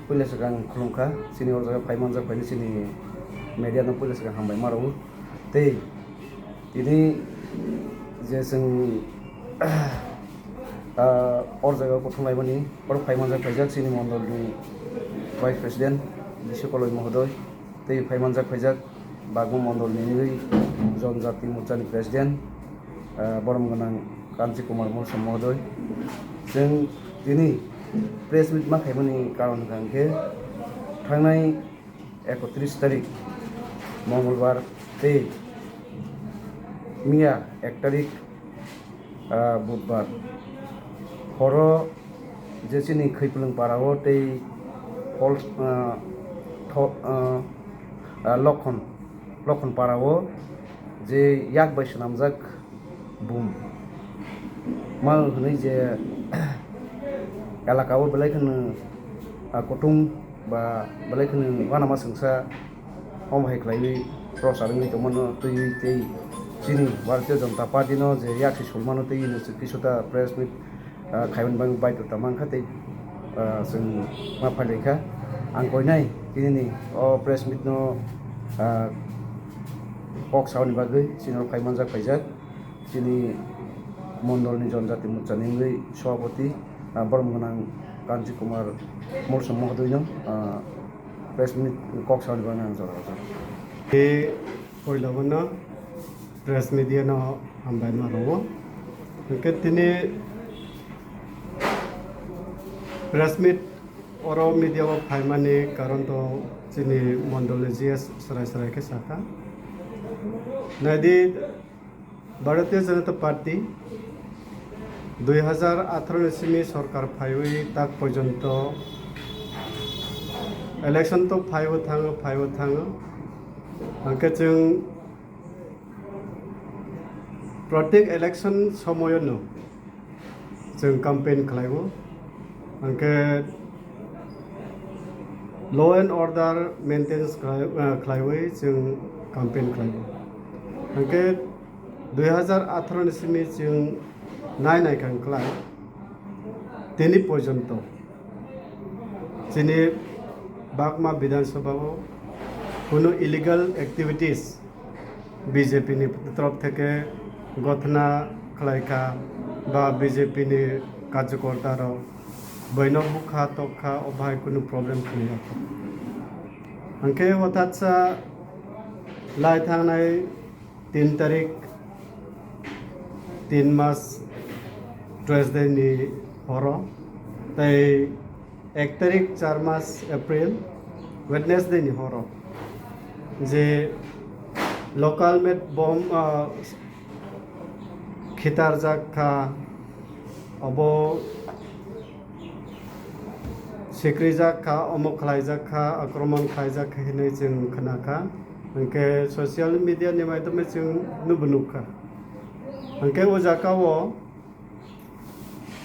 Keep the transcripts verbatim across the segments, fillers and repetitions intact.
Puila swkang khulumkha, chini o jaga phai manjak phaini chini media no puila swkang hambai ma rwo. Tei tini je chwng, ah, o jaga o kuthum laimani, oro phai manjak phaijak chini mondol ni Vice President Jishu Koloi Mohodoi, tei phai manjak phaijak Bagma Mondol ni wngwi Jon Jati Morcha ni President, ah, borom gwnang Kanchi Kumar Molsom Mohodoi. Chwng tini press meet ma khaimani karon hwnkha hwnkhe thangnai ekotris tarik Mongolbar tei miya ek tarik, ah, Budbar horo je chini Khwipulwng para o tei Hol-, ah, tho-, ah, ah, Lokhon, Lokhon para o je yak bai swnamjak bum ma hwnwi je elaka o belai kheno, ah, kutung ba belai kheno uanama swngsa omo hai khlaiwi prochar wngwi tongmano twiwi tei chini Bharatiya Janata Party no je yakse sulmano tei hino chwng kisota press meet, ah, khaimani bagwi baidhota mankha tei, ah, chwng ma phailaikha. Ang koinai tinini o press meet no, ah, kok saoni bagwi chini oro phai manjak phaijak. Chini mondolni Jon Jati Morcha ni wngwi Sabhapati, ah, borom gwnang Kanchi Kumar Molsom Mohodoi no, ah, press meet kok saoni bagwi ang jora rwjak. Tei puila bono press media no hambai ma rwo. Hwnkhe tini press meet oro media o phaimani karon to chini mondolni G S swrai swrai khe sakha. Naidi, Bharatiya Janata Party dui hazar atharo ni simi sorkar phaiwi tak porjonto election to phaiwi thango, phaiwi thango. Hwnkhe chwng protek election somoyono chwng campaign khlaio. Hwnkhe law and order maintenance khlai-, ah, khlaiwi chwng campaign khlaio. Hwnkhe dui hazar atharo ni simi chwng nai naikha wngkhlai tini porjonto chini Bagma Bidhan Sabha o kunu illegal activities B J P ni torof theke gothona khlai kha ba B J P ni karjokorta rok boino bukha tokha, o bahai kunu problem khwlaiya. Hwnkhe hothatsa lai thangnai tin tarik, tin mas, Tuesday ni horo tei ek tarik, char mas April, Wednesday ni horo je local made bomb, ah, khitarjak kha, obo sikrijak kha, omo khlaijak kha, akromon khlaijak kha hinwi chwng khna kha. Hwnkhe social media ni maidhome chwng nubo nukha. Hwnkhe o jaga o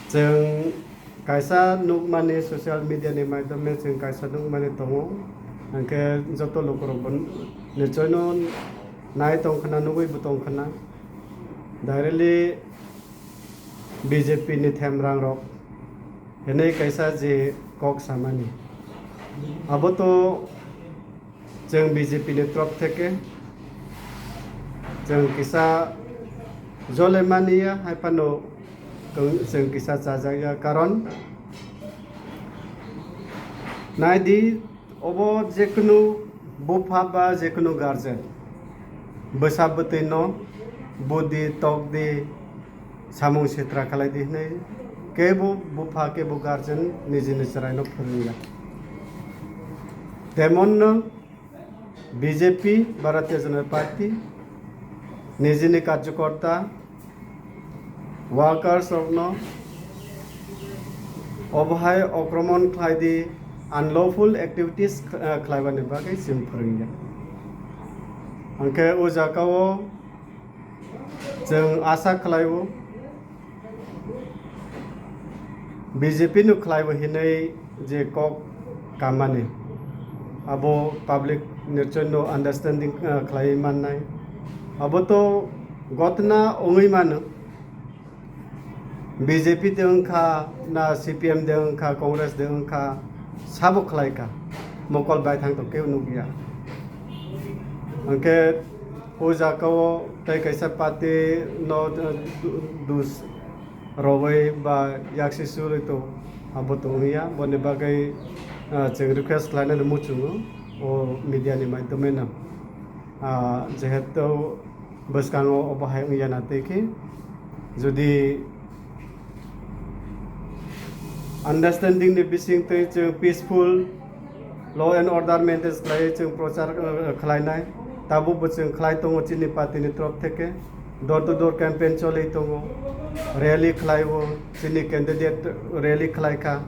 chwng kaisa nukmani, social media ni maidhome chwng kaisa nukmani tongo, hwnkhe joto lukurokbo nichoino nai tongkhna, nugwibo tongkhna, directly B J P ni themrangrok hinwi kaisa je kok samani, abo to chwng B J P ni torof theke chwng kisa jole mani ya, hai phano chwng, chwng kisa chajakya, karon naidi, obo jekunu bupha ba jekunu guardian bwsa bwtwi no budi tokdi samung sitra khlai di hinwi kebo bupha kebo guardian nijini chwraino phwrwngya. Temonno B J P, Bharatiya Janata Party, nijini karjokorta, workers rokno obohai okromon khlai di, unlawful activities kh-, eh, khlaibani bagwi chwng phwrwngya. Hwnkhe o jagao chwng asa khlaio, B J P no khlaibo hinwi je kok kamani, abo public nichoino understanding, eh, khlaiwi mannai. Abo to gotna wngwi mano, B J P de wngkha na C P M de wngkha, Congress de wngkha, sabo khlai kha, mokol bai thang tong khe nukya. Hwnkhe o jaga o tei kaisa party no, eh, du-, dus rowui ba yaksi surwi tong, abo tongya. Boni bagwi, eh, chwng request khlainani muchungo o media ni maidhome no. Ah, jehetu bwskango obo hai wngya na tei khe, jodi understanding ni bising twi chwng peaceful law and order maintain khlaiwi chwng prochar, eh, khlainai, tabukbo chwng khlai tongo chini party ni torof theke, door to door campaign choli tongo, rally khlaiwi chini candidate rally khlai kha,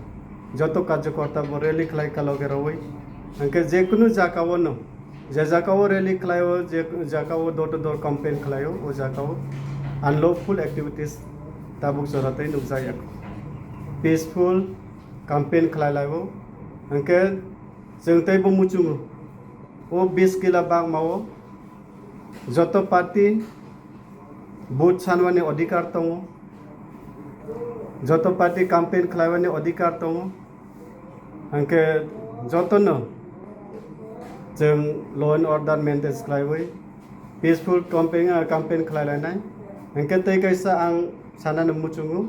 joto karjokorta bo rally khlai kha loge rowui, hwnkhe jekunu jaga o no je jaga o rally khlaio, je jaga o door to door campaign khlaio, o jaga o unlawful activities tabuk jora tei nukjakya. Peaceful campaign khlai laio. Hwnkhe chwng teibo muchungo, o bis kila bagma o joto party vote sanmani odhikar tongo, joto party campaign khlaimani odhikar tongo. Hwnkhe jotono chwng law and order maintain khlaiwi peaceful campaign, ah, campaign khlai lainai. Hwnkhe tei kaisa ang sanani muchungo,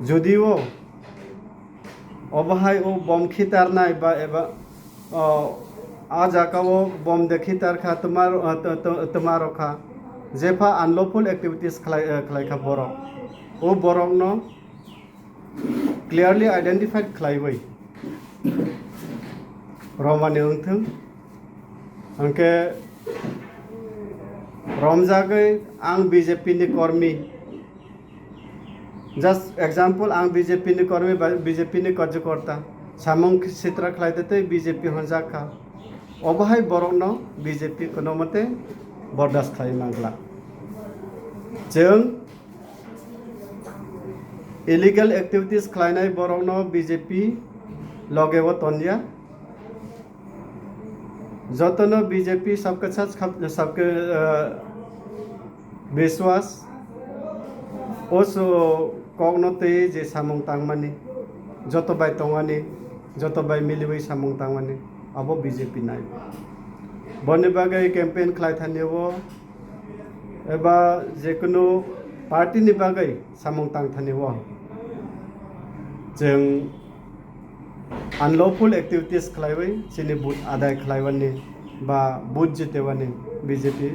jodi o obo hai o bom khitarnai ba eba, o, a jaga o bom de khitar kha, twmar, o, tw-, tw-, twmaro kha, jepha unlawful activities khlai, eh, khlai kha borok, o borokno clearly identified khlaiwi romani wngthwng. Hwnkhe romjagwi ang B J P ni kormi, just example, ang B J P ni kormi ba B J P ni karjokorta samung sitra khlai tei B J P honjak kha, obo hai borokno B J P kono mote bordas khlai mangla. Chwng illegal activities khlainai borokno B J P loge o tonya. Jotono B J P sabka sach khap-, sabka, eh, biswas, o so kokno tei je samung tangmani, joto bai tongmani, joto bai miliwi samung tangmani, abo B J P nai. Boni bagwi campaign khlai thani o eba jekunu party ni bagwi samung tang thani o chwng unlawful activities khlaiwi chini vote adai khlaiwani ba vote jitewani B J P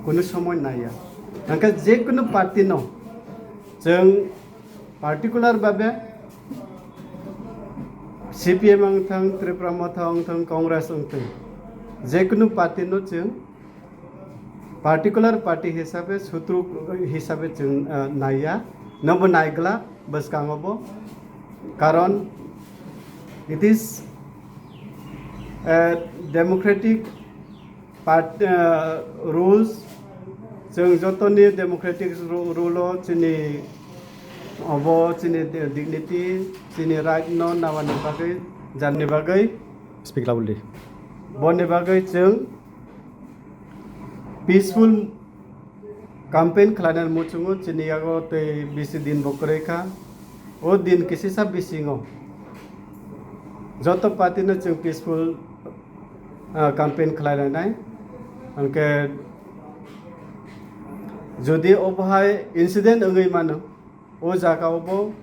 kunu somoi naiya. Hwnkhe jekunu party no chwng particular babe C P M wngthang, Tripura Motha wngthang, Congress wngthang, jekunu party no chwng particular party hisabe, sutru hisabe chwng, ah, naiya, nobo naigla bwskango bo. Karon it is a democratic part, ah, rules, chwng jotoni democratic ru-, rule o chini obo chini di-, dignity, chini right no nabani bagwi, janni bagwi. Speak loudly. Boni bagwi chwng peaceful campaign khlainani muchungo chini yago tei bisi din bo kwrwi kha. O din kisisa bisingo joto party no chwng peaceful, ah, campaign khlai lainai. Hwnkhe jodi obo hai incident wngwi mano, o jaga o bo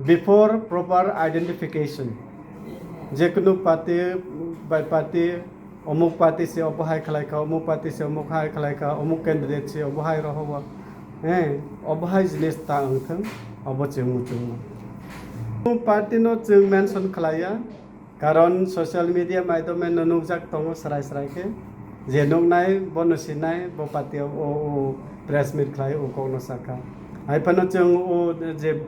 before proper identification, jekunu party bai party, omuk party se obo hai khlai kha, omuk party se omuk hai khlai kha, omuk candidate se obo hai rohobo, eh, obo hai jinis ta wngthwng, obo chwng muchungo. Party no chwng mention khlaiya, karon social media maidhome no nukjak tongo srai srai khe, je nuknai bono sinai, bo party o, o, o press meet khlai o kokno sakha. Hai phano chwng o je,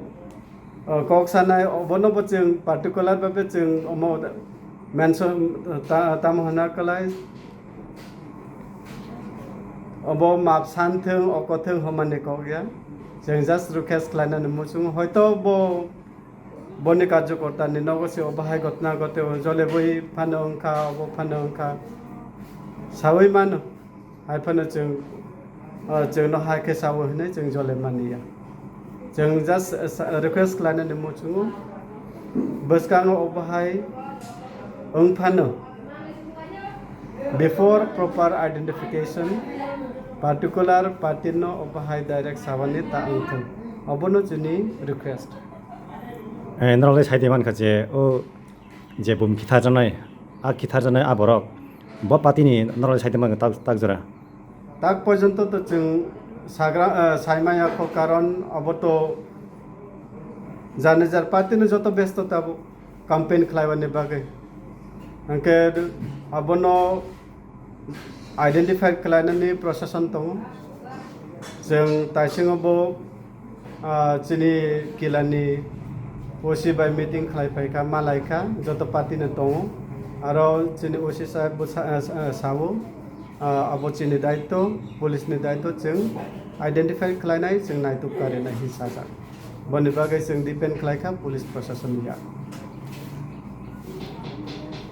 o kok sanai, obono bo chwng particular babe chwng omo mention ta-, tamo hwnna kwlai. Obo map santhwng, okothwng hwnmani kok ya. Chwng just request khlainani muchungo. Hoito bo boni karjokorta ni nogo se obo hai ghotna ghote o jole bui phano wngkha, obo phano wngkha sawi mano. Hai phano chwng, ah, chwngno hai khe sawi hwnwi chwng jole mani ya. Chwng just, ah, sa-, request khlainani muchungo bwskango obo hai Wng phano, before proper identification, particular party no obo hai direct sabani ta wngthung, obono chini request. Eh, norok le saidi mankha je o je bum kitharjaknai, a kitharjaknai a borok bo party ni norok le saidi mankha tak, tak jora. Tak porjonto to chwng sagra, eh, saimaya kho, karon obo to jar nijar party no joto besto tabuk campaign khlaiwani bagwi. Hwnkhe abono identify khlainani procession tongo. Chwng taisingo bo, ah, chini kilani O C bai meeting khlai phaikha, malaikha, joto party no tongo. Aro chini O C saheb bo sa-, ah, sa-, ah, sao, ah, abo chini daityo, police ni daityo chwng identify khlainai, chwng naituk karinai hin sajak. Boni bagwi chwng depend khlaikha police procession ya.